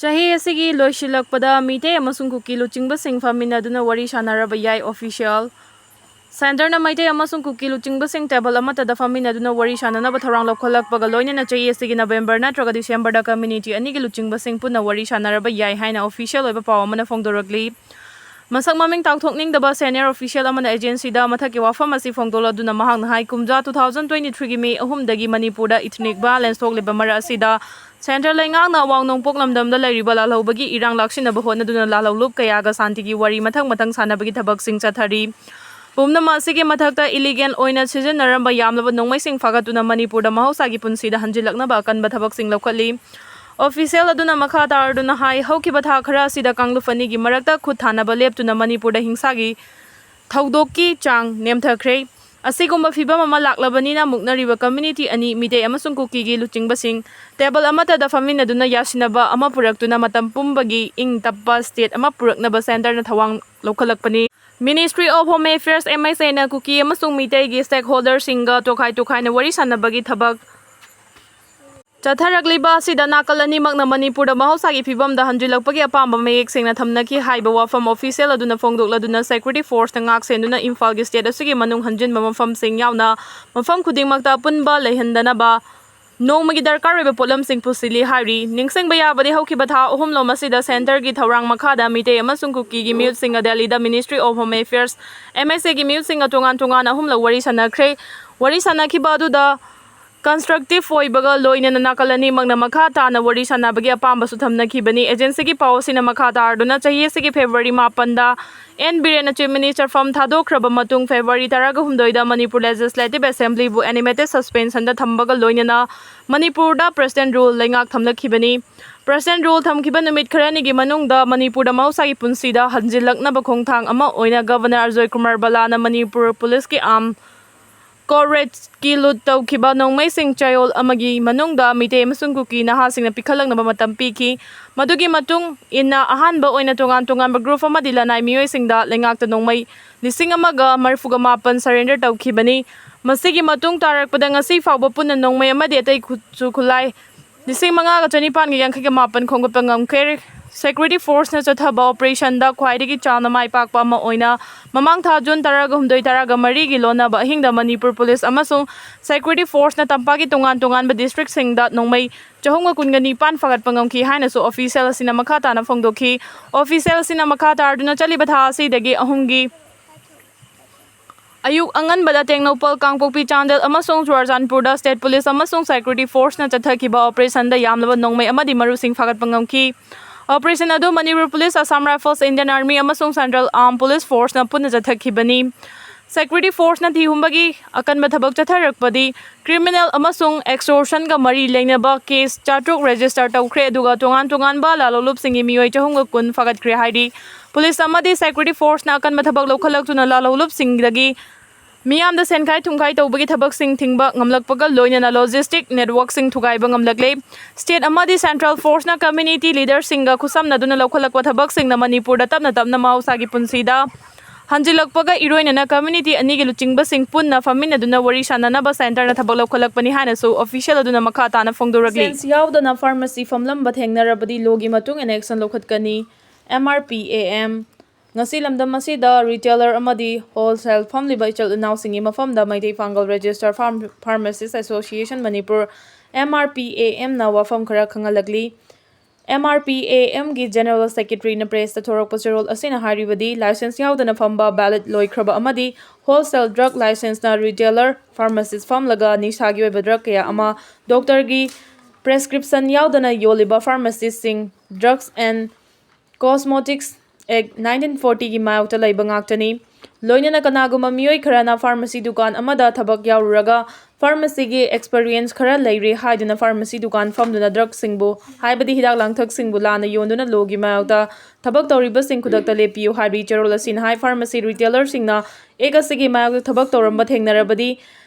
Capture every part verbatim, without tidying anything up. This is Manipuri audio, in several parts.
ꯆꯍꯤ ꯑꯁꯤꯒꯤ ꯂꯣꯏꯁꯤꯜꯂꯛꯄꯗ ꯃꯤꯇꯩ ꯑꯃꯁꯨꯡ ꯀꯨꯀꯤ ꯂꯨꯆꯤꯡꯕꯁꯤꯡ ꯐꯝꯃꯤꯟꯅꯗꯨꯅ ꯋꯥꯔꯤ ꯁꯥꯟꯅꯔꯕ ꯌꯥꯏ꯫ Official꯫ ꯁꯦꯟꯇꯔꯅ ꯃꯩꯇꯩ ꯑꯃꯁꯨꯡ ꯀꯨꯀꯤ ꯂꯨꯆꯤꯡꯕꯁꯤꯡ ꯇꯦꯕꯜ ꯑꯃꯠꯇꯗ ꯐꯝꯃꯤꯟꯅꯗꯨꯅ ꯋꯥꯔꯤ ꯁꯥꯟꯅꯅꯕ ꯊꯧꯔꯥꯡ ꯂꯧꯈꯠꯂꯛꯄꯒ ꯂꯣꯏꯅꯅ ꯆꯍꯤ ꯑꯁꯤꯒꯤ ꯅꯕꯦꯝꯕꯔ ꯅꯠꯇ꯭ꯔꯒ ꯗꯤꯁꯦꯝꯕꯔꯗ community ꯑꯅꯤꯒꯤ ꯂꯨꯆꯤꯡꯕꯁꯤꯡ ꯄꯨꯟꯅ ꯋꯥꯔꯤ ꯁꯥꯟꯅꯔꯕ ꯌꯥꯏ ꯍꯥꯏꯅ official ꯑꯣꯏꯕ ꯄꯥꯎ ꯑꯃꯅ ꯐꯣꯡꯗꯣꯔꯛꯂꯤ꯫ ꯃꯁꯛ ꯃꯃꯤꯡ ꯇꯥꯛꯊꯣꯛꯅꯤꯡꯗꯕ senior official ꯑꯃꯅ agencyꯗ ꯃꯊꯛꯀꯤ ꯋꯥꯐꯝ ꯑꯁꯤ ꯐꯣꯡꯗꯣꯛꯂꯗꯨꯅ ꯃꯍꯥꯛꯅ ꯍꯥꯏ, ꯀꯨꯝꯖꯥ two thousand twenty-threeꯒꯤ May ꯑꯍꯨꯝꯗꯒꯤ ꯃꯅꯤꯄꯨꯔꯗ ethnic violence ꯊꯣꯛꯂꯤꯕ ꯃꯔꯛ ꯑꯁꯤꯗ centre ꯂꯩꯉꯥꯛꯅ ꯑꯋꯥꯡ ꯅꯣꯡꯄꯣꯛ ꯂꯝꯗꯝꯗ ꯂꯩꯔꯤꯕ ꯂꯥꯜꯍꯧꯕꯒꯤ ꯏꯔꯥꯡ ꯂꯥꯛꯁꯤꯟꯅꯕ ꯍꯣꯠꯅꯗꯨꯅ ꯂꯥꯜꯍꯧꯂꯨꯞ ꯀꯌꯥꯒ ꯁꯥꯟꯇꯤꯒꯤ ꯋꯥꯔꯤ ꯃꯊꯪ ꯃꯊꯪ ꯁꯥꯟꯅꯕꯒꯤ ꯊꯕꯛꯁꯤꯡ ꯆꯠꯊꯔꯤ꯫ ꯄꯨꯝꯅꯃꯛ ꯑꯁꯤꯒꯤ ꯃꯊꯛꯇ illegal ꯑꯣꯏꯅ ꯁꯤꯖꯤꯟꯅꯔꯝꯕ ꯌꯥꯝꯂꯕ ꯅꯣꯡꯃꯩꯁꯤꯡ ꯐꯥꯒꯠꯇꯨꯅ ꯃꯅꯤꯄꯨꯔꯗ ꯃꯍꯧꯁꯥꯒꯤ ꯄꯨꯟꯁꯤꯗ ꯍꯟꯖꯤꯜꯂꯛꯅꯕ ꯑꯀꯟꯕ ꯊꯕꯛꯁꯤꯡ ꯂꯧꯈꯠꯂꯤ꯫ Official ꯑꯗꯨꯅ ꯃꯈꯥ ꯇꯥꯔꯗꯨꯅ ꯍꯥꯏ, ꯍꯧꯈꯤꯕ ꯊꯥ ꯈꯔ ꯑꯁꯤꯗ ꯀꯥꯡꯂꯨꯞ ꯑꯅꯤꯒꯤ ꯃꯔꯛꯇ ꯈꯨꯠ ꯊꯥꯅꯕ ꯂꯦꯞꯇꯨꯅ ꯃꯅꯤꯄꯨꯔꯗ ꯍꯤꯡꯁꯥꯒꯤ ꯊꯧꯗꯣꯛꯀꯤ ꯆꯥꯡ ꯅꯦꯝꯊꯈ꯭ꯔꯦ꯫ ꯑꯁꯤꯒꯨꯝꯕ ꯐꯤꯚꯝ ꯑꯃ ꯂꯥꯛꯂꯕꯅꯤꯅ ꯃꯨꯛꯅꯔꯤꯕ community ꯑꯅꯤ, ꯃꯤꯇꯩ ꯑꯃꯁꯨꯡ ꯀꯨꯀꯤꯒꯤ ꯂꯨꯆꯤꯡꯕꯁꯤꯡ ꯇꯦꯕꯜ ꯑꯃꯠꯇꯗ ꯐꯝꯃꯤꯟꯅꯗꯨꯅ ꯌꯥꯁꯤꯟꯅꯕ ꯑꯃ ꯄꯨꯔꯛꯇꯨꯅ ꯃꯇꯝ ꯄꯨꯝꯕꯒꯤ ꯏꯪ ꯇꯞꯄ state ꯑꯃ ꯄꯨꯔꯛꯅꯕ centreꯅ ꯊꯧꯔꯥꯡ ꯂꯧꯈꯠꯂꯛꯄꯅꯤ꯫ Ministry of Home Affairs, MHAꯅ ꯀꯨꯀꯤ ꯑꯃꯁꯨꯡ ꯃꯤꯇꯩꯒꯤ stakeholderꯁꯤꯡꯒ ꯇꯣꯈꯥꯏ ꯇꯣꯈꯥꯏꯅ ꯋꯥꯔꯤ ꯁꯥꯟꯅꯕꯒꯤ ꯊꯕꯛ ꯆꯠꯊꯔꯛꯂꯤꯕ ꯑꯁꯤꯗ ꯅꯥꯀꯜ ꯑꯅꯤꯃꯛꯅ ꯃꯅꯤꯄꯨꯔꯗ ꯃꯍꯧꯁꯥꯒꯤ ꯐꯤꯕꯝꯗ ꯍꯟꯖꯤꯜꯂꯛꯄꯒꯤ ꯑꯄꯥꯝꯕ ꯃꯌꯦꯛ ꯁꯦꯡꯅ ꯊꯝꯅꯈꯤ ꯍꯥꯏꯕ ꯋꯥꯐꯝ official ꯑꯗꯨꯅ ꯐꯣꯡꯗꯣꯛꯂꯗꯨꯅ security forceꯅ ꯉꯥꯛ ꯁꯦꯟꯗꯨꯅ ꯏꯝꯐꯥꯜꯒꯤ state ꯑꯁꯤꯒꯤ ꯃꯅꯨꯡ ꯍꯟꯖꯤꯟꯕ ꯃꯐꯝꯁꯤꯡ ꯌꯥꯎꯅ ꯃꯐꯝ ꯈꯨꯗꯤꯡꯃꯛꯇ ꯑꯄꯨꯟꯕ ꯂꯩꯍꯟꯗꯅꯕ ꯅꯣꯡꯃꯒꯤ ꯗꯔꯀꯥꯔ ꯑꯣꯏꯕ ꯄꯣꯠꯂꯝꯁꯤꯡ ꯄꯨꯁꯤꯜꯂꯤ ꯍꯥꯏꯔꯤ꯫ ꯅꯤꯡꯁꯤꯡꯕ ꯌꯥꯕꯗꯤ ꯍꯧꯈꯤꯕ ꯊꯥ ꯑꯍꯨꯝꯂꯣꯝ ꯑꯁꯤꯗ centreꯒꯤ ꯊꯧꯔꯥꯡ ꯃꯈꯥꯗ ꯃꯤꯇꯩ ꯑꯃꯁꯨꯡ ꯀꯨꯀꯤꯒꯤ ꯃꯤꯍꯨꯠꯁꯤꯡꯒ ꯗꯦꯜꯂꯤꯗ Ministry of Home Affairs, MHAꯒꯤ ꯃꯤꯍꯨꯠꯁꯤꯡꯒ ꯇꯣꯉꯥꯟ ꯇꯣꯉꯥꯟꯅ ꯑꯍꯨꯝꯂꯛ ꯋꯥꯔꯤ ꯁꯥꯟꯅꯈ꯭ꯔꯦ꯫ ꯋꯥꯔꯤ ꯁꯥꯟꯅꯈꯤꯕ ꯑꯗꯨꯗ constructive ꯑꯣꯏꯕꯒ ꯂꯣꯏꯅꯅ ꯅꯥꯀꯜ ꯑꯅꯤꯃꯛꯅ ꯃꯈꯥ ꯇꯥꯅ ꯋꯥꯔꯤ ꯁꯥꯟꯅꯕꯒꯤ ꯑꯄꯥꯝꯕꯁꯨ ꯊꯝꯅꯈꯤꯕꯅꯤ꯫ Agencyꯒꯤ ꯄꯥꯎ ꯑꯁꯤꯅ ꯃꯈꯥ ꯇꯥꯔꯗꯨꯅ ꯆꯍꯤ ꯑꯁꯤꯒꯤ February ꯃꯥꯄꯟꯗ N ꯕꯤꯔꯦꯟꯅ Chief Minister ꯐꯝ ꯊꯥꯗꯣꯛꯈ꯭ꯔꯕ ꯃꯇꯨꯡ February ꯇꯔꯥꯒ ꯍꯨꯝꯗꯣꯏꯗ ꯃꯅꯤꯄꯨꯔ Legislative Assemblyꯕꯨ animated suspensionꯗ ꯊꯝꯕꯒ ꯂꯣꯏꯅꯅ ꯃꯅꯤꯄꯨꯔꯗ President Rule ꯂꯩꯉꯥꯛ ꯊꯝꯂꯛꯈꯤꯕꯅꯤ꯫ President Rule ꯊꯝꯈꯤꯕ ꯅꯨꯃꯤꯠ ꯈꯔꯅꯤꯒꯤ ꯃꯅꯨꯡꯗ ꯃꯅꯤꯄꯨꯔꯗ ꯃꯍꯧꯁꯥꯒꯤ ꯄꯨꯟꯁꯤꯗ ꯍꯟꯖꯤꯜꯂꯛꯅꯕ ꯈꯣꯡꯊꯥꯡ ꯑꯃ ꯑꯣꯏꯅ Governor ꯑꯖꯣꯏ ꯀꯨꯃꯥꯔ ꯕꯂꯥꯅ ꯃꯅꯤꯄꯨꯔ ꯄꯨꯂꯤꯁꯀꯤ armed ꯀꯣꯔꯦꯠꯀꯤ ꯂꯨꯠ ꯇꯧꯈꯤꯕ ꯅꯣꯡꯃꯩꯁꯤꯡ ꯆꯌꯣꯜ ꯑꯃꯒꯤ ꯃꯅꯨꯡꯗ ꯃꯤꯇꯩ ꯑꯃꯁꯨꯡ ꯀꯨꯀꯤ ꯅꯍꯥꯁꯤꯡꯅ ꯄꯤꯈꯠꯂꯛꯅꯕ ꯃꯇꯝ ꯄꯤꯈꯤ꯫ ꯃꯗꯨꯒꯤ ꯃꯇꯨꯡ ꯏꯟꯅ ꯑꯍꯥꯟꯕ ꯑꯣꯏꯅ ꯇꯣꯉꯥꯟ ꯇꯣꯉꯥꯟꯕ group ꯑꯃꯗꯤ ꯂꯅꯥꯏ ꯃꯤꯑꯣꯏꯁꯤꯡꯗ ꯂꯩꯉꯥꯛꯇ ꯅꯣꯡꯃꯩ ꯂꯤꯁꯤꯡ ꯑꯃꯒ ꯃꯔꯤꯐꯨꯒ ꯃꯥꯄꯟ surrender ꯇꯧꯈꯤꯕꯅꯤ꯫ ꯃꯁꯤꯒꯤ ꯃꯇꯨꯡ ꯇꯥꯔꯛꯄꯗ ꯉꯁꯤ ꯐꯥꯎꯕ ꯄꯨꯟꯅ ꯅꯣꯡꯃꯩ ꯑꯃꯗꯤ ꯑꯇꯩ ꯈꯨꯠꯁꯨ ꯈꯨꯠꯂꯥꯏ ꯂꯤꯁꯤꯡ ꯃꯉꯥꯒ ꯆꯅꯤꯄꯥꯟꯒ ꯌꯥꯡꯈꯩꯒ ꯃꯥꯄꯟ ꯈꯣꯝꯒꯠꯄ ꯉꯝꯈ꯭ꯔꯦ꯫ Security Forceꯅ ꯆꯠꯊꯕ operationꯗ ꯈ꯭ꯋꯥꯏꯗꯒꯤ ꯆꯥꯎꯅ ꯃꯥꯏ ꯄꯥꯛꯄ ꯑꯃ ꯑꯣꯏꯅ ꯃꯃꯥꯡ ꯊꯥ June ꯇꯔꯥꯒ ꯍꯨꯝꯗꯣꯏ, ꯇꯔꯥꯒ ꯃꯔꯤꯒꯤ ꯂꯣꯟꯅꯕ ꯑꯍꯤꯡꯗ ꯃꯅꯤꯄꯨꯔ Police ꯑꯃꯁꯨꯡ Security Forceꯅ ꯇꯝꯄꯥꯛꯀꯤ ꯇꯣꯉꯥꯟ ꯇꯣꯉꯥꯟꯕ districtꯁꯤꯡꯗ ꯅꯣꯡꯃꯩ ꯆꯍꯨꯝꯒ ꯀꯨꯟꯒ ꯅꯤꯄꯥꯟ ꯐꯥꯒꯠꯄ ꯉꯝꯈꯤ ꯍꯥꯏꯅꯁꯨ official ꯑꯁꯤꯅ ꯃꯈꯥ ꯇꯥꯅ ꯐꯣꯡꯗꯣꯛꯈꯤ꯫ Official ꯑꯁꯤꯅ ꯃꯈꯥ ꯇꯥꯔꯗꯨꯅ ꯆꯠꯂꯤꯕ ꯊꯥ ꯑꯁꯤꯗꯒꯤ ꯑꯍꯨꯝꯒꯤ ꯑꯌꯨꯛ ꯑꯉꯟꯕꯗ ꯇꯦꯡꯅꯧꯄꯜ, ꯀꯥꯡꯄꯣꯛꯄꯤ, ꯆꯥꯟꯗꯦꯜ ꯑꯃꯁꯨꯡ ꯆꯨꯔꯆꯥꯟꯄꯨꯔꯗ State Police ꯑꯃꯁꯨꯡ Security Forceꯅ ꯆꯠꯊꯈꯤꯕ operationꯗ ꯌꯥꯝꯂꯕ ꯅꯣꯡꯃꯩ ꯑꯃꯗꯤ ꯃꯔꯨꯁꯤꯡ ꯐꯥꯒꯠꯄ ꯉꯝꯈꯤ꯫ Operation ꯑꯗꯨ Manipur Police, Assam Rifles, Indian Army ꯑꯃꯁꯨꯡ Central Armed Police Forceꯅ ꯄꯨꯟꯅ ꯆꯠꯊꯈꯤꯕꯅꯤ꯫ Security Forceꯅ ꯊꯤꯍꯨꯝꯕꯒꯤ ꯑꯀꯟꯕ ꯊꯕꯛ ꯆꯠꯊꯔꯛꯄꯗꯤ criminal ꯑꯃꯁꯨꯡ extortionꯒ ꯃꯔꯤ ꯂꯩꯅꯕ case ꯆꯥꯇ꯭ꯔꯨꯛ register ꯇꯧꯈ꯭ꯔꯦ, ꯑꯗꯨꯒ ꯇꯣꯉꯥꯟ ꯇꯣꯉꯥꯟꯕ ꯂꯥꯂꯣꯡꯂꯨꯞꯁꯤꯡꯒꯤ ꯃꯤꯑꯣꯏ ꯆꯍꯨꯝꯒ ꯀꯨꯟ ꯐꯥꯒꯠꯈ꯭ꯔꯦ ꯍꯥꯏꯔꯤ꯫ Police ꯑꯃꯗꯤ Security Forceꯅ ꯑꯀꯟꯕ ꯊꯕꯛ ꯂꯧꯈꯠꯂꯛꯇꯨꯅ ꯂꯥꯂꯣꯡꯂꯨꯞꯁꯤꯡꯗꯒꯤ ꯃꯤꯌꯥꯝꯗ ꯁꯦꯟꯈꯥꯏ ꯊꯨꯝꯈꯥꯏ ꯇꯧꯕꯒꯤ ꯊꯕꯛꯁꯤꯡ ꯊꯤꯡꯕ ꯉꯝꯂꯛꯄꯒ ꯂꯣꯏꯅꯅ logistic networkꯁꯤꯡ ꯊꯨꯒꯥꯏꯕ ꯉꯝꯂꯛꯂꯦ꯫ State ꯑꯃꯗꯤ Central Forceꯅ community leaderꯁꯤꯡꯒ ꯈꯨꯠꯁꯝꯅꯗꯨꯅ ꯂꯧꯈꯠꯂꯛꯄ ꯊꯕꯛꯁꯤꯡꯅ ꯃꯅꯤꯄꯨꯔꯗ ꯇꯞꯅ ꯇꯞꯅ ꯃꯍꯧꯁꯥꯒꯤ ꯄꯨꯟꯁꯤꯗ ꯍꯟꯖꯤꯜꯂꯛꯄꯒ ꯏꯔꯣꯏꯅꯅ community ꯑꯅꯤꯒꯤ ꯂꯨꯆꯤꯡꯕꯁꯤꯡ ꯄꯨꯟꯅ ꯐꯝꯃꯤꯟꯅꯗꯨꯅ ꯋꯥꯔꯤ ꯁꯥꯟꯅꯅꯕ centreꯅ ꯊꯕꯛ ꯂꯧꯈꯠꯂꯛꯄꯅꯤ ꯍꯥꯏꯅꯁꯨ official ꯑꯗꯨꯅ ꯃꯈꯥ ꯇꯥꯅ ꯐꯣꯡꯗꯣꯔꯛꯂꯤ꯫ License ꯌꯥꯎꯗꯅ pharmacy ꯐꯝꯂꯝꯕ ꯊꯦꯡꯅꯔꯕꯗꯤ lawꯒꯤ ꯃꯇꯨꯡ ꯏꯟꯅ action ꯂꯧꯈꯠꯀꯅꯤ꯫ M R P A M꯫ ꯉꯁꯤ ꯂꯝꯗꯝ ꯑꯁꯤꯗ retailer ꯑꯃꯗꯤ wholesale ꯐꯝꯂꯤꯕ ꯏꯆꯤꯜ ꯏꯅꯥꯎꯁꯤꯡꯒꯤ ꯃꯐꯝꯗ ꯃꯩꯇꯩ ꯄꯥꯡꯒꯜ Registered Farm-, Pharmacist Association Manipur, M R P A Mꯅ ꯋꯥꯐꯝ ꯈꯔ ꯈꯪꯍꯜꯂꯛꯂꯤ꯫ M R P A Mꯒꯤ General Secretaryꯅ pressꯇ ꯊꯣꯔꯛꯄ ꯆꯦꯔꯣꯜ ꯑꯁꯤꯅ ꯍꯥꯏꯔꯤꯕꯗꯤ, license ꯌꯥꯎꯗꯅ ꯐꯝꯕ, valid ꯂꯣꯏꯈ꯭ꯔꯕ ꯑꯃꯗꯤ wholesale drug licenseꯅ retailer pharmacist ꯐꯝꯂꯒ ꯅꯤꯁꯥꯒꯤ ꯑꯣꯏꯕ drug ꯀꯌꯥ ꯑꯃ doctorꯒꯤ prescription ꯌꯥꯎꯗꯅ ꯌꯣꯜꯂꯤꯕ pharmacistꯁꯤꯡ Drugs and Cosmetics Act nineteen fortyꯒꯤ ꯃꯥꯌꯣꯛꯇ ꯂꯩꯕ ꯉꯥꯛꯇꯅꯤ꯫ ꯂꯣꯏꯅꯅ ꯀꯅꯥꯒꯨꯝꯕ ꯃꯤꯑꯣꯏ ꯈꯔꯅ pharmacy ꯗꯨꯀꯥꯟ ꯑꯃꯗ ꯊꯕꯛ ꯌꯥꯎꯔꯨꯔꯒ pharmacyꯒꯤ experience ꯈꯔ ꯂꯩꯔꯦ ꯍꯥꯏꯗꯨꯅ pharmacy ꯗꯨꯀꯥꯟ ꯐꯝꯗꯨꯅ drugꯁꯤꯡꯕꯨ, ꯍꯥꯏꯕꯗꯤ ꯍꯤꯗꯥꯛ ꯂꯥꯡꯊꯛꯁꯤꯡꯕꯨ ꯂꯥꯟꯅ ꯌꯣꯟꯗꯨꯅ lawꯒꯤ ꯃꯥꯌꯣꯛꯇ ꯊꯕꯛ ꯇꯧꯔꯤꯕꯁꯤꯡ ꯈꯨꯗꯛꯇ ꯂꯦꯞꯄꯤꯌꯨ ꯍꯥꯏꯕꯤ ꯆꯦꯔꯣꯜ ꯑꯁꯤꯅ ꯍꯥꯏ꯫ Pharmacy retailerꯁꯤꯡꯅ act ꯑꯁꯤꯒꯤ ꯃꯥꯌꯣꯛꯇ ꯊꯕꯛ ꯇꯧꯔꯝꯕ ꯊꯦꯡꯅꯔꯕꯗꯤ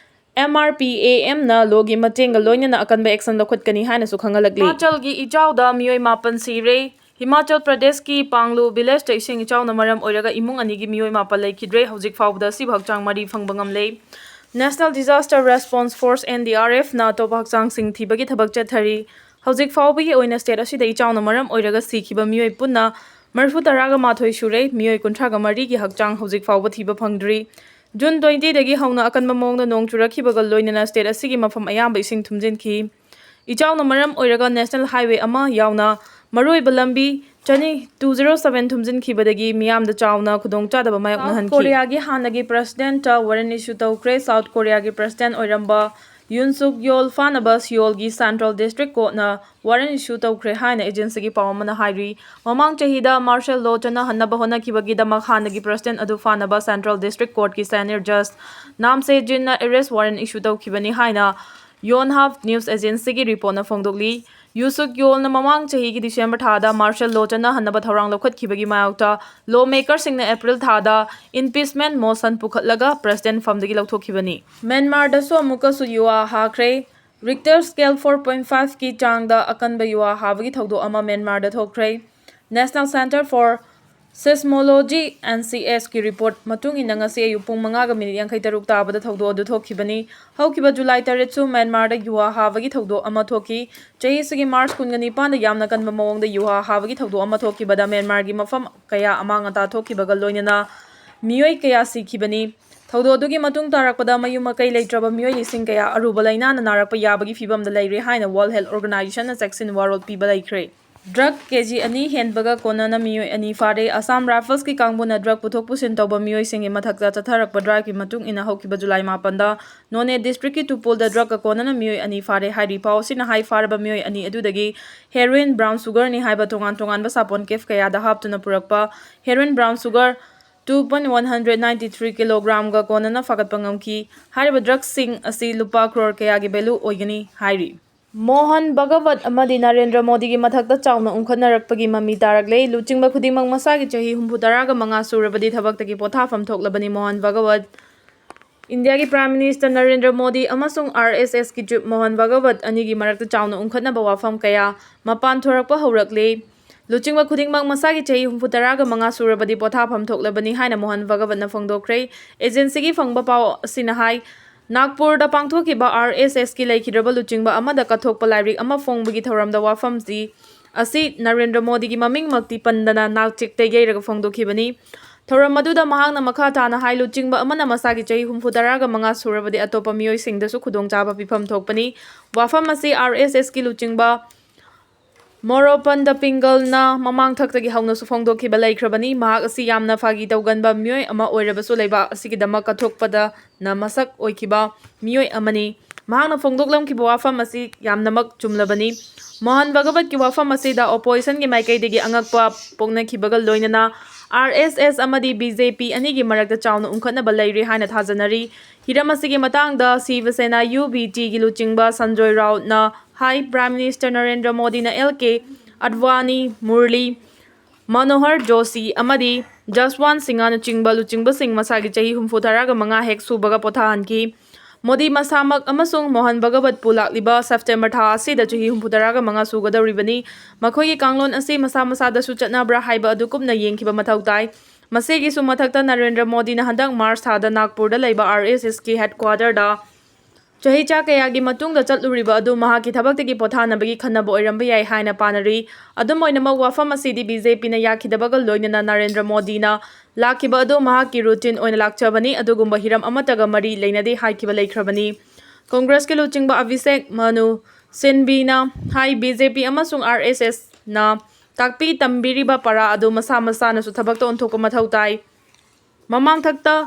M R P A Mꯅ lawꯒꯤ ꯃꯇꯦꯡꯒ ꯂꯣꯏꯅꯅ ꯑꯀꯟꯕ action ꯂꯧꯈꯠꯀꯅꯤ ꯍꯥꯏꯅꯁꯨ ꯈꯪꯍꯜꯂꯛꯂꯤ꯫ ꯍꯤꯃꯥꯆꯜꯒꯤ ꯏꯆꯥꯎꯗ ꯃꯤꯑꯣꯏ ꯃꯥꯄꯟ ꯁꯤꯔꯦ꯫ ꯍꯤꯃꯥꯆꯜ ꯄ꯭ꯔꯗꯦꯁꯀꯤ ꯄꯥꯡꯂꯨ villageꯇ ꯏꯁꯤꯡ ꯏꯆꯥꯎꯅ ꯃꯔꯝ ꯑꯣꯏꯔꯒ ꯏꯃꯨꯡ ꯑꯅꯤꯒꯤ ꯃꯤꯑꯣꯏ ꯃꯥꯄꯟ ꯂꯩꯈꯤꯗ꯭ꯔꯦ꯫ ꯍꯧꯖꯤꯛ ꯐꯥꯎꯕꯗ ꯑꯁꯤꯕ ꯍꯛꯆꯥꯡ ꯃꯔꯤ ꯐꯪꯕ ꯉꯝꯂꯦ꯫ National Disaster Response Force, N D R Fꯅ ꯑꯇꯣꯞꯄ ꯍꯛꯆꯥꯡꯁꯤꯡ ꯊꯤꯕꯒꯤ ꯊꯕꯛ ꯆꯠꯊꯔꯤ꯫ ꯍꯧꯖꯤꯛ ꯐꯥꯎꯕꯒꯤ ꯑꯣꯏꯅ state ꯑꯁꯤꯗ ꯏꯆꯥꯎꯅ ꯃꯔꯝ ꯑꯣꯏꯔꯒ ꯁꯤꯈꯤꯕ ꯃꯤꯑꯣꯏ ꯄꯨꯟꯅ ꯃꯔꯤꯐꯨ ꯇꯔꯥꯒ ꯃꯥꯊꯣꯏ ꯁꯨꯔꯦ꯫ ꯃꯤꯑꯣꯏ ꯀꯨꯟꯊ꯭ꯔꯥꯒ ꯃꯔꯤꯒꯤ ꯍꯛꯆꯥꯡ ꯍꯧꯖꯤꯛ ꯐꯥꯎꯕ ꯊꯤꯕ ꯐꯪꯗ꯭ꯔꯤ꯫ June twentyꯗꯒꯤ ꯍꯧꯅ ꯑꯀꯟꯕ ꯃꯑꯣꯡꯗ ꯅꯣꯡ ꯆꯨꯔꯛꯈꯤꯕꯒ ꯂꯣꯏꯅꯅ state ꯑꯁꯤꯒꯤ ꯃꯐꯝ ꯑꯌꯥꯝꯕ ꯏꯁꯤꯡ ꯊꯨꯝꯖꯤꯟꯈꯤ꯫ ꯏꯆꯥꯎꯅ ꯃꯔꯝ ꯑꯣꯏꯔꯒ national highway ꯑꯃ ꯌꯥꯎꯅ ꯃꯔꯨꯑꯣꯏꯕ ꯂꯝꯕꯤ ꯆꯅꯤ two zero seven ꯊꯨꯝꯖꯤꯟꯈꯤꯕꯗꯒꯤ ꯃꯤꯌꯥꯝꯗ ꯆꯥꯎꯅ ꯈꯨꯗꯣꯡꯆꯥꯗꯕ ꯃꯥꯌꯣꯛꯅꯍꯟꯈꯤ꯫ South Koreaꯒꯤ ꯍꯥꯟꯅꯒꯤ presidentꯇ warrant issue ꯇꯧꯈ꯭ꯔꯦ꯫ South Koreaꯒꯤ president ꯑꯣꯏꯔꯝꯕ Yoon Suk Yeol ꯐꯥꯅꯕ Seoulꯒꯤ Central District Courtꯅ warrant issue ꯇꯧꯈ꯭ꯔꯦ ꯍꯥꯏꯅ agencyꯒꯤ ꯄꯥꯎ ꯑꯃꯅ ꯍꯥꯏꯔꯤ꯫ ꯃꯃꯥꯡ ꯆꯍꯤꯗ martial law ꯆꯠꯅꯍꯟꯅꯕ ꯍꯣꯠꯅꯈꯤꯕꯒꯤꯗꯃꯛ ꯍꯥꯟꯅꯒꯤ president ꯑꯗꯨ ꯐꯥꯅꯕ Central District Courtꯀꯤ senior judge Nam Se Jinꯅ arrest warrant issue ꯇꯧꯈꯤꯕꯅꯤ ꯍꯥꯏꯅ Yonhap News Agencyꯒꯤ reportꯅ ꯐꯣꯡꯗꯣꯛꯂꯤ꯫ Yoon Suk Yeolꯅ ꯃꯃꯥꯡ ꯆꯍꯤꯒꯤ December ꯊꯥꯗ martial law ꯆꯠꯅꯍꯟꯅꯕ ꯊꯧꯔꯥꯡ ꯂꯧꯈꯠꯈꯤꯕꯒꯤ ꯃꯥꯌꯣꯛꯇ lawmakerꯁꯤꯡꯅ April ꯊꯥꯗ impeachment motion ꯄꯨꯈꯠꯂꯒ president ꯐꯝꯗꯒꯤ ꯂꯧꯊꯣꯛꯈꯤꯕꯅꯤ꯫ ꯃ꯭ꯌꯥꯟꯃꯥꯔꯗꯁꯨ ꯑꯃꯨꯛꯀꯁꯨ ꯌꯨꯍꯥ ꯍꯥꯈ꯭ꯔꯦ꯫ Richter scale four point fiveꯀꯤ ꯆꯥꯡꯗ ꯑꯀꯟꯕ ꯌꯨꯍꯥ ꯍꯥꯕꯒꯤ ꯊꯧꯗꯣꯛ ꯑꯃ ꯃ꯭ꯌꯥꯟꯃꯥꯔꯗ ꯊꯣꯛꯈ꯭ꯔꯦ꯫ National Centre for Seismology, NCS ꯀꯤ report ꯃꯇꯨꯡ ꯏꯟꯅ ꯉꯁꯤ ꯑꯌꯨꯛ ꯄꯨꯡ ꯃꯉꯥꯒ minute ꯌꯥꯡꯈꯩ ꯇꯔꯨꯛ ꯇꯥꯕꯗ ꯊꯧꯗꯣꯛ ꯑꯗꯨ ꯊꯣꯛꯈꯤꯕꯅꯤ꯫ ꯍꯧꯈꯤꯕ July ꯇꯔꯦꯠꯁꯨ ꯃ꯭ꯌꯥꯟꯃꯥꯔꯗ ꯌꯨꯍꯥ ꯍꯥꯕꯒꯤ ꯊꯧꯗꯣꯛ ꯑꯃ ꯊꯣꯛꯈꯤ꯫ ꯆꯍꯤꯁꯤꯒꯤ March ꯀꯨꯟꯒ ꯅꯤꯄꯥꯟꯗ ꯌꯥꯝꯅ ꯀꯟꯕ ꯃꯑꯣꯡꯗ ꯌꯨꯍꯥ ꯍꯥꯕꯒꯤ ꯊꯧꯗꯣꯛ ꯑꯃ ꯊꯣꯛꯈꯤꯕꯗ ꯃ꯭ꯌꯥꯟꯃꯥꯔꯒꯤ ꯃꯐꯝ ꯀꯌꯥ ꯑꯃꯥꯡ ꯑꯇꯥ ꯊꯣꯛꯈꯤꯕꯒ ꯂꯣꯏꯅꯅ ꯃꯤꯑꯣꯏ ꯀꯌꯥ ꯁꯤꯈꯤꯕꯅꯤ꯫ ꯊꯧꯗꯣꯛ ꯑꯗꯨꯒꯤ ꯃꯇꯨꯡ ꯇꯥꯔꯛꯄꯗ ꯃꯌꯨꯝ ꯃꯀꯩ ꯂꯩꯇ꯭ꯔꯕ ꯃꯤꯑꯣꯏ ꯂꯤꯁꯤꯡ ꯀꯌꯥ ꯑꯔꯨꯕ ꯂꯥꯏꯅꯥꯅ ꯅꯥꯔꯛꯄ ꯌꯥꯕꯒꯤ ꯐꯤꯚꯝꯗ ꯂꯩꯔꯦ ꯍꯥꯏꯅ World Health Organizationꯅ ꯆꯦꯛꯁꯤꯟ ꯋꯥꯔꯣꯜ ꯄꯤꯕ ꯂꯩꯈ꯭ꯔꯦ꯫ Drug ꯀꯦ ꯖꯤ ꯑꯅꯤ ꯍꯦꯟꯕꯒ ꯀꯣꯟꯅꯅ ꯃꯤꯑꯣꯏ ꯑꯅꯤ ꯐꯥꯔꯦ꯫ Assam Riflesꯀꯤ ꯀꯥꯡꯕꯨꯅ drug ꯄꯨꯊꯣꯛ ꯄꯨꯁꯤꯟ ꯇꯧꯕ ꯃꯤꯑꯣꯏꯁꯤꯡꯒꯤ ꯃꯊꯛꯇ ꯆꯠꯊꯔꯛꯄ driveꯀꯤ ꯃꯇꯨꯡ ꯏꯟꯅ ꯍꯧꯈꯤꯕ July ꯃꯥꯄꯟꯗ Noney districtꯀꯤ Tupulꯗ drugꯀ ꯀꯣꯟꯅꯅ ꯃꯤꯑꯣꯏ ꯑꯅꯤ ꯐꯥꯔꯦ ꯍꯥꯏꯔꯤ꯫ ꯄꯥꯎ ꯑꯁꯤꯅ ꯍꯥꯏ ꯐꯥꯔꯕ ꯃꯤꯑꯣꯏ ꯑꯅꯤ ꯑꯗꯨꯗꯒꯤ heroin, brown sugarꯅꯤ ꯍꯥꯏꯕ ꯇꯣꯉꯥꯟ ꯇꯣꯉꯥꯟꯕ ꯁꯥꯄꯣꯟ case ꯀꯌꯥꯗ ꯍꯥꯞꯇꯨꯅ ꯄꯨꯔꯛꯄ heroin, brown sugar two point one hundred ninety three kilogramꯒ ꯀꯣꯟꯅꯅ ꯐꯥꯒꯠꯄ ꯉꯝꯈꯤ꯫ ꯍꯥꯏꯔꯤꯕ drugꯁꯤꯡ ꯑꯁꯤ ꯂꯨꯄꯥ crore ꯀꯌꯥꯒꯤ value ꯑꯣꯏꯒꯅꯤ ꯍꯥꯏꯔꯤ꯫ ꯃꯣꯍꯟ ꯚꯒꯋꯠ ꯑꯃꯗꯤ ꯅꯔꯦꯟꯗ꯭ꯔ ꯃꯣꯗꯤꯒꯤ ꯃꯊꯛꯇ ꯆꯥꯎꯅ ꯎꯪꯈꯠꯅꯔꯛꯄꯒꯤ ꯃꯃꯤ ꯇꯥꯔꯛꯂꯦ꯫ ꯂꯨꯆꯤꯡꯕ ꯈꯨꯗꯤꯡꯃꯛ ꯃꯁꯥꯒꯤ ꯆꯍꯤ ꯍꯨꯝꯐꯨ ꯇꯔꯥꯒ ꯃꯉꯥ ꯁꯨꯔꯕꯗꯤ ꯊꯕꯛꯇꯒꯤ ꯄꯣꯊꯥꯐꯝ ꯊꯣꯛꯂꯕꯅꯤ꯫ ꯃꯣꯍꯟ ꯚꯒꯋꯠ ꯏꯟꯗꯤꯌꯥꯒꯤ Prime Minister ꯅꯔꯦꯟꯗ꯭ꯔ ꯃꯣꯗꯤ ꯑꯃꯁꯨꯡ RSSꯀꯤ chief ꯃꯣꯍꯟ ꯚꯒꯋꯠ ꯑꯅꯤꯒꯤ ꯃꯔꯛꯇ ꯆꯥꯎꯅ ꯎꯪꯈꯠꯅꯕ ꯋꯥꯐꯝ ꯀꯌꯥ ꯃꯄꯥꯟ ꯊꯣꯔꯛꯄ ꯍꯧꯔꯛꯂꯦ꯫ ꯂꯨꯆꯤꯡꯕ ꯈꯨꯗꯤꯡꯃꯛ ꯃꯁꯥꯒꯤ ꯆꯍꯤ ꯍꯨꯝꯐꯨ ꯇꯔꯥꯒ ꯃꯉꯥ ꯁꯨꯔꯕꯗꯤ ꯄꯣꯊꯥꯐꯝ ꯊꯣꯛꯂꯕꯅꯤ ꯍꯥꯏꯅ ꯃꯣꯍꯟ ꯚꯒꯋꯠꯅ ꯐꯣꯡꯗꯣꯛꯈ꯭ꯔꯦ꯫ Agencyꯒꯤ ꯐꯪꯕ ꯄꯥꯎ ꯑꯁꯤꯅ ꯍꯥꯏ, ꯅꯥꯒꯄꯨꯔꯗ ꯄꯥꯡꯊꯣꯛꯈꯤꯕ ꯑꯥꯔ ꯑꯦꯁ ꯑꯦꯁꯀꯤ ꯂꯩꯈꯤꯗ꯭ꯔꯕ ꯂꯨꯆꯤꯡꯕ ꯑꯃꯗ ꯀꯠꯊꯣꯛꯄ ꯂꯥꯏꯔꯤꯛ ꯑꯃ ꯐꯣꯡꯕꯒꯤ ꯊꯧꯔꯝꯗ ꯋꯥꯐꯝꯁꯤ ꯑꯁꯤ ꯅꯔꯦꯟꯗ꯭ꯔ ꯃꯣꯗꯤꯒꯤ ꯃꯃꯤꯡꯃꯛꯇꯤ ꯄꯟꯗꯅ ꯅꯥꯛꯆꯦꯛꯇ ꯌꯩꯔꯒ ꯐꯣꯡꯗꯣꯛꯈꯤꯕꯅꯤ꯫ ꯊꯧꯔꯝ ꯑꯗꯨꯗ ꯃꯍꯥꯛꯅ ꯃꯈꯥ ꯇꯥꯅ ꯍꯥꯏ, ꯂꯨꯆꯤꯡꯕ ꯑꯃꯅ ꯃꯁꯥꯒꯤ ꯆꯍꯤ ꯍꯨꯝꯐꯨ ꯇꯔꯥꯒ ꯃꯉꯥ ꯁꯨꯔꯕꯗꯤ ꯑꯇꯣꯞꯄ ꯃꯤꯑꯣꯏꯁꯤꯡꯗꯁꯨ ꯈꯨꯗꯣꯡꯆꯥꯕ ꯄꯤꯐꯝ ꯊꯣꯛꯄꯅꯤ꯫ ꯋꯥꯐꯝ ꯑꯁꯤ ꯑꯥꯔ ꯑꯦꯁ ꯑꯦꯁꯀꯤ ꯂꯨꯆꯤꯡꯕ ꯃꯣꯔꯣꯄꯟꯗ ꯄꯤꯡꯒꯜꯅ ꯃꯃꯥꯡ ꯊꯛꯇꯒꯤ ꯍꯧꯅꯁꯨ ꯐꯣꯡꯗꯣꯛꯈꯤꯕ ꯂꯩꯈ꯭ꯔꯕꯅꯤ꯫ ꯃꯍꯥꯛ ꯑꯁꯤ ꯌꯥꯝꯅ ꯐꯥꯒꯤ ꯇꯧꯒꯟꯕ ꯃꯤꯑꯣꯏ ꯑꯃ ꯑꯣꯏꯔꯕꯁꯨ ꯂꯩꯕꯥꯛ ꯑꯁꯤꯒꯤꯗꯃꯛ ꯀꯠꯊꯣꯛꯄꯗꯅ ꯃꯁꯛ ꯑꯣꯏꯈꯤꯕ ꯃꯤꯑꯣꯏ ꯑꯃꯅꯤ꯫ ꯃꯍꯥꯛꯅ ꯐꯣꯡꯗꯣꯛꯂꯝꯈꯤꯕ ꯋꯥꯐꯝ ꯑꯁꯤ ꯌꯥꯝꯅꯃꯛ ꯆꯨꯝꯂꯕꯅꯤ꯫ ꯃꯣꯍꯟ ꯚꯒꯋꯠꯀꯤ ꯋꯥꯐꯝ ꯑꯁꯤꯗ ꯑꯣꯄꯣꯖꯤꯁꯟꯒꯤ ꯃꯥꯏꯀꯩꯗꯒꯤ ꯑꯉꯛꯄ ꯄꯣꯛꯅꯈꯤꯕꯒ ꯂꯣꯏꯅꯅ ꯑꯥꯔ ꯑꯦꯁ ꯑꯦꯁ ꯑꯃꯗꯤ ꯕꯤ ꯖꯦ ꯄꯤ ꯑꯅꯤꯒꯤ ꯃꯔꯛꯇ ꯆꯥꯎꯅ ꯎꯪꯈꯠꯅꯕ ꯂꯩꯔꯤ ꯍꯥꯏꯅ ꯊꯥꯖꯅꯔꯤ꯫ ꯍꯤꯔꯝ ꯑꯁꯤꯒꯤ ꯃꯇꯥꯡꯗ ꯁꯤꯕ ꯁꯦꯅꯥ ꯌꯨ ꯕꯤ ꯇꯤꯒꯤ ꯂꯨꯆꯤꯡꯕ ꯁꯟꯖꯣꯏ ꯔꯥꯎꯠꯅ ꯍꯥꯏ, ꯄ꯭ꯔꯥꯏꯝ ꯃꯤꯅꯤꯁꯇꯔ ꯅꯔꯦꯟꯗ꯭ꯔ ꯃꯣꯗꯤꯅ ꯑꯦꯜ ꯀꯦ ꯑꯗꯋꯥꯅꯤ, ꯃꯨꯔꯂꯤ ꯃꯅꯣꯍꯔ ꯖꯣꯁꯤ ꯑꯃꯗꯤ ꯖꯁꯋꯥꯟ ꯁꯤꯡꯍꯅꯆꯤꯡꯕ ꯂꯨꯆꯤꯡꯕꯁꯤꯡ ꯃꯁꯥꯒꯤ ꯆꯍꯤ ꯍꯨꯝꯐꯨ ꯇꯔꯥꯒ ꯃꯉꯥ ꯍꯦꯛ ꯁꯨꯕꯒ ꯄꯣꯊꯥꯍꯟꯈꯤ꯫ ꯃꯣꯗꯤ ꯃꯁꯥꯃꯛ ꯑꯃꯁꯨꯡ ꯃꯣꯍꯟ ꯚꯒꯋꯠꯄꯨ ꯂꯥꯛꯂꯤꯕ ꯁꯦꯞꯇꯦꯝꯕꯔ ꯊꯥ ꯑꯁꯤꯗ ꯆꯍꯤ ꯍꯨꯝꯐꯨ ꯇꯔꯥꯒ ꯃꯉꯥ ꯁꯨꯒꯗꯧꯔꯤꯕꯅꯤ꯫ ꯃꯈꯣꯏꯒꯤ ꯀꯥꯡꯂꯣꯟ ꯑꯁꯤ ꯃꯁꯥ ꯃꯁꯥꯗꯁꯨ ꯆꯠꯅꯕ꯭ꯔꯥ ꯍꯥꯏꯕ ꯑꯗꯨ ꯀꯨꯞꯅ ꯌꯦꯡꯈꯤꯕ ꯃꯊꯧ ꯇꯥꯏ꯫ ꯃꯁꯤꯒꯤꯁꯨ ꯃꯊꯛꯇ ꯅꯔꯦꯟꯗ꯭ꯔ ꯃꯣꯗꯤꯅ ꯍꯟꯗꯛ ꯃꯥꯔꯆ ꯊꯥꯗ ꯅꯥꯒꯄꯨꯔꯗ ꯂꯩꯕ ꯑꯥꯔ ꯑꯦꯁ ꯑꯦꯁꯀꯤ ꯍꯦꯗꯀ꯭ꯋꯥꯇꯔꯗ ꯆꯍꯤ ꯆꯥ ꯀꯌꯥꯒꯤ ꯃꯇꯨꯡꯗ ꯆꯠꯂꯨꯔꯤꯕ ꯑꯗꯨ ꯃꯍꯥꯛꯀꯤ ꯊꯕꯛꯇꯒꯤ ꯄꯣꯊꯥꯅꯕꯒꯤ ꯈꯟꯅꯕ ꯑꯣꯏꯔꯝꯕ ꯌꯥꯏ ꯍꯥꯏꯅ ꯄꯥꯅꯔꯤ꯫ ꯑꯗꯨꯝ ꯑꯣꯏꯅꯃꯛ, ꯋꯥꯐꯝ ꯑꯁꯤꯗꯤ ꯕꯤ ꯖꯦ ꯄꯤꯅ ꯌꯥꯈꯤꯗꯕꯒ ꯂꯣꯏꯅꯅ ꯅꯔꯦꯟꯗ꯭ꯔ ꯃꯣꯗꯤꯅ ꯂꯥꯛꯈꯤꯕ ꯑꯗꯨ ꯃꯍꯥꯛꯀꯤ ꯔꯨꯇꯤꯟ ꯑꯣꯏꯅ ꯂꯥꯛꯆꯕꯅꯤ, ꯑꯗꯨꯒꯨꯝꯕ ꯍꯤꯔꯝ ꯑꯃꯠꯇꯒ ꯃꯔꯤ ꯂꯩꯅꯗꯦ ꯍꯥꯏꯈꯤꯕ ꯂꯩꯈ꯭ꯔꯕꯅꯤ꯫ ꯀꯣꯡꯒ꯭ꯔꯦꯁꯀꯤ ꯂꯨꯆꯤꯡꯕ ꯑꯚꯤꯁꯦꯛ ꯃꯅꯨ ꯁꯤꯟꯕꯤꯅ ꯍꯥꯏ, ꯕꯤ ꯖꯦ ꯄꯤ ꯑꯃꯁꯨꯡ ꯑꯥꯔ ꯑꯦꯁ ꯑꯦꯁꯅ ꯇꯥꯛꯄꯤ ꯇꯝꯕꯤꯔꯤꯕ ꯄꯔꯥ ꯑꯗꯨ ꯃꯁꯥ ꯃꯁꯥꯅꯁꯨ ꯊꯕꯛꯇ ꯑꯣꯟꯊꯣꯛꯄ ꯃꯊꯧ ꯇꯥꯏ꯫ ꯃꯃꯥꯡꯊꯛꯇ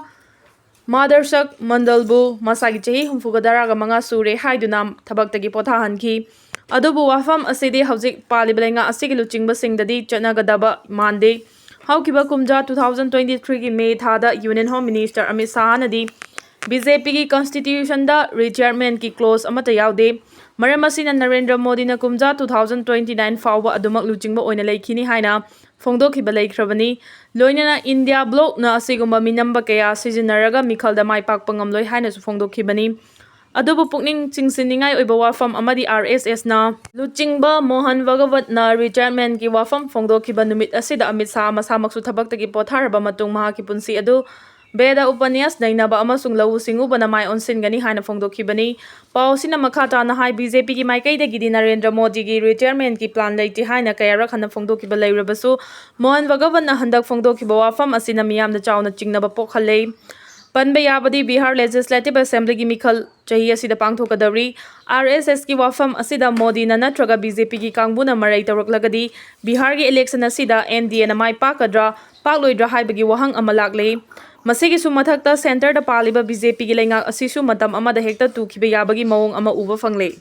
ꯃꯥꯗꯔꯁꯛ ꯃꯟꯗꯜꯕꯨ ꯃꯁꯥꯒꯤ ꯆꯍꯤ ꯍꯨꯝꯐꯨꯒ ꯇꯔꯥꯒ ꯃꯉꯥ ꯁꯨꯔꯦ ꯍꯥꯏꯗꯨꯅ ꯊꯕꯛꯇꯒꯤ ꯄꯣꯊꯥꯍꯟꯈꯤ꯫ ꯑꯗꯨꯕꯨ ꯋꯥꯐꯝ ꯑꯁꯤꯗꯤ ꯍꯧꯖꯤꯛ ꯄꯥꯜꯂꯤꯕ ꯂꯩꯉꯥꯛ ꯑꯁꯤꯒꯤ ꯂꯨꯆꯤꯡꯕꯁꯤꯡꯗꯗꯤ ꯆꯠꯅꯒꯗꯕ ꯃꯥꯟꯗꯦ꯫ ꯍꯧꯈꯤꯕ ꯀꯨꯝꯖꯥ ꯇꯨ ꯊꯥꯎꯖꯟ ꯇ꯭ꯋꯦꯟꯇꯤ ꯊ꯭ꯔꯤꯒꯤ ꯃꯦ ꯊꯥꯗ ꯌꯨꯅꯤꯌꯟ ꯍꯣꯝ ꯃꯤꯅꯤꯁꯇꯔ ꯑꯃꯤꯠ ꯁꯥꯍꯅꯗꯤ ꯕꯤ ꯖꯦ ꯄꯤꯒꯤ ꯀꯟꯁꯇꯤꯇ꯭ꯌꯨꯁꯟꯗ ꯔꯤꯇꯥꯌꯔꯃꯦꯟꯠꯀꯤ ꯀ꯭ꯂꯣꯖ ꯑꯃꯠꯇ ꯌꯥꯎꯗꯦ꯫ ꯃꯔꯝ ꯑꯁꯤꯅ ꯅꯔꯦꯟꯗ꯭ꯔ ꯃꯣꯗꯤꯅ ꯀꯨꯝꯖꯥ ꯇꯨ ꯊꯥꯎꯖꯟ ꯇ꯭ꯋꯦꯟꯇꯤ ꯅꯥꯏꯟ ꯐꯥꯎꯕ ꯑꯗꯨꯃꯛ ꯂꯨꯆꯤꯡꯕ ꯑꯣꯏꯅ ꯂꯩꯈꯤꯅꯤ ꯍꯥꯏꯅ ꯐꯣꯡꯗꯣꯛꯈꯤꯕ ꯂꯩꯈ꯭ꯔꯕꯅꯤ꯫ ꯂꯣꯏꯅꯅ ꯏꯟꯗꯤꯌꯥ ꯕ꯭ꯂꯣꯛꯅ ꯑꯁꯤꯒꯨꯝꯕ ꯃꯤꯅꯝꯕ ꯀꯌꯥ ꯁꯤꯖꯤꯟꯅꯔꯒ ꯃꯤꯈꯜꯗ ꯃꯥꯏ ꯄꯥꯛꯄ ꯉꯝꯂꯣꯏ ꯍꯥꯏꯅꯁꯨ ꯐꯣꯡꯗꯣꯛꯈꯤꯕꯅꯤ꯫ ꯑꯗꯨꯕꯨ ꯄꯨꯛꯅꯤꯡ ꯆꯤꯡꯁꯤꯟꯅꯤꯡꯉꯥꯏ ꯑꯣꯏꯕ ꯋꯥꯐꯝ ꯑꯃꯗꯤ ꯑꯥꯔ ꯑꯦꯁ ꯑꯦꯁꯅ ꯂꯨꯆꯤꯡꯕ ꯃꯣꯍꯟ ꯚꯒꯋꯠꯅ ꯔꯤꯇꯥꯌꯔꯃꯦꯟꯠꯀꯤ ꯋꯥꯐꯝ ꯐꯣꯡꯗꯣꯛꯈꯤꯕ ꯅꯨꯃꯤꯠ ꯑꯁꯤꯗ ꯑꯃꯤꯠ ꯁꯥꯍ ꯃꯁꯥꯃꯛꯁꯨ ꯊꯕꯛꯇꯒꯤ ꯄꯣꯊꯥꯔꯕ ꯃꯇꯨꯡ ꯃꯍꯥꯛꯀꯤ ꯄꯨꯟꯁꯤ ꯑꯗꯨ ꯕꯦꯗ, ꯎꯄꯅ꯭ꯌꯥꯁ ꯅꯩꯅꯕ ꯑꯃꯁꯨꯡ ꯂꯧꯎ ꯁꯤꯡꯎꯕꯅ ꯃꯥꯏ ꯑꯣꯟꯁꯤꯟꯒꯅꯤ ꯍꯥꯏꯅ ꯐꯣꯡꯗꯣꯛꯈꯤꯕꯅꯤ꯫ ꯄꯥꯎ ꯑꯁꯤꯅ ꯃꯈꯥ ꯇꯥꯅ ꯍꯥꯏ, ꯕꯤ ꯖꯦ ꯄꯤꯒꯤ ꯃꯥꯏꯀꯩꯗꯒꯤꯗꯤ ꯅꯔꯦꯟꯗ꯭ꯔ ꯃꯣꯗꯤꯒꯤ retirement ꯀꯤ plan ꯂꯩꯇꯦ ꯍꯥꯏꯅ ꯀꯌꯥꯔꯛ ꯍꯟꯅ ꯐꯣꯡꯗꯣꯛꯈꯤꯕ ꯂꯩꯔꯕꯁꯨ, ꯃꯣꯍꯟ ꯚꯒꯋꯟꯅ ꯍꯟꯗꯛ ꯐꯣꯡꯗꯣꯛꯈꯤꯕ ꯋꯥꯐꯝ ꯑꯁꯤꯅ ꯃꯤꯌꯥꯝꯗ ꯆꯥꯎꯅ ꯆꯤꯡꯅꯕ ꯄꯣꯛꯍꯜꯂꯦ꯫ ꯄꯟꯕ ꯌꯥꯕꯗꯤ, ꯕꯤꯍꯥꯔ Legislative Assembly ꯒꯤ ꯃꯤꯈꯜ ꯆꯍꯤ ꯑꯁꯤꯗ ꯄꯥꯡꯊꯣꯛꯀꯗꯧꯔꯤ꯫ ꯑꯥꯔ ꯑꯦꯁ ꯑꯦꯁ ꯀꯤ ꯋꯥꯐꯝ ꯑꯁꯤꯗ ꯃꯣꯗꯤꯅ ꯅꯠꯇ꯭ꯔꯒ ꯕꯤ ꯖꯦ ꯄꯤꯒꯤ ꯀꯥꯡꯕꯨꯅ ꯃꯔꯩ ꯇꯧꯔꯛꯂꯒꯗꯤ, ꯕꯤꯍꯥꯔꯒꯤ election ꯑꯁꯤꯗ ꯑꯦꯟ ꯗꯤ ꯑꯦꯅ ꯃꯥꯏ ꯄꯥꯛꯀꯗ꯭ꯔꯥ, ꯄꯥꯛꯂꯣꯏꯗ꯭ꯔꯥ ꯍꯥꯏꯕꯒꯤ ꯋꯥꯍꯪ ꯑꯃ ꯂꯥꯛꯂꯤ꯫ ꯃꯁꯤꯒꯤꯁꯨ ꯃꯊꯛꯇ, centre ꯗ ꯄꯥꯜꯂꯤꯕ ꯕꯤ ꯖꯦ ꯄꯤꯒꯤ ꯂꯩꯉꯥꯛ ꯑꯁꯤꯁꯨ ꯃꯇꯝ ꯑꯃꯗ ꯍꯦꯛꯇ ꯇꯨꯈꯤꯕ ꯌꯥꯕꯒꯤ ꯃꯑꯣꯡ ꯑꯃ ꯎꯕ ꯐꯪꯂꯦ꯫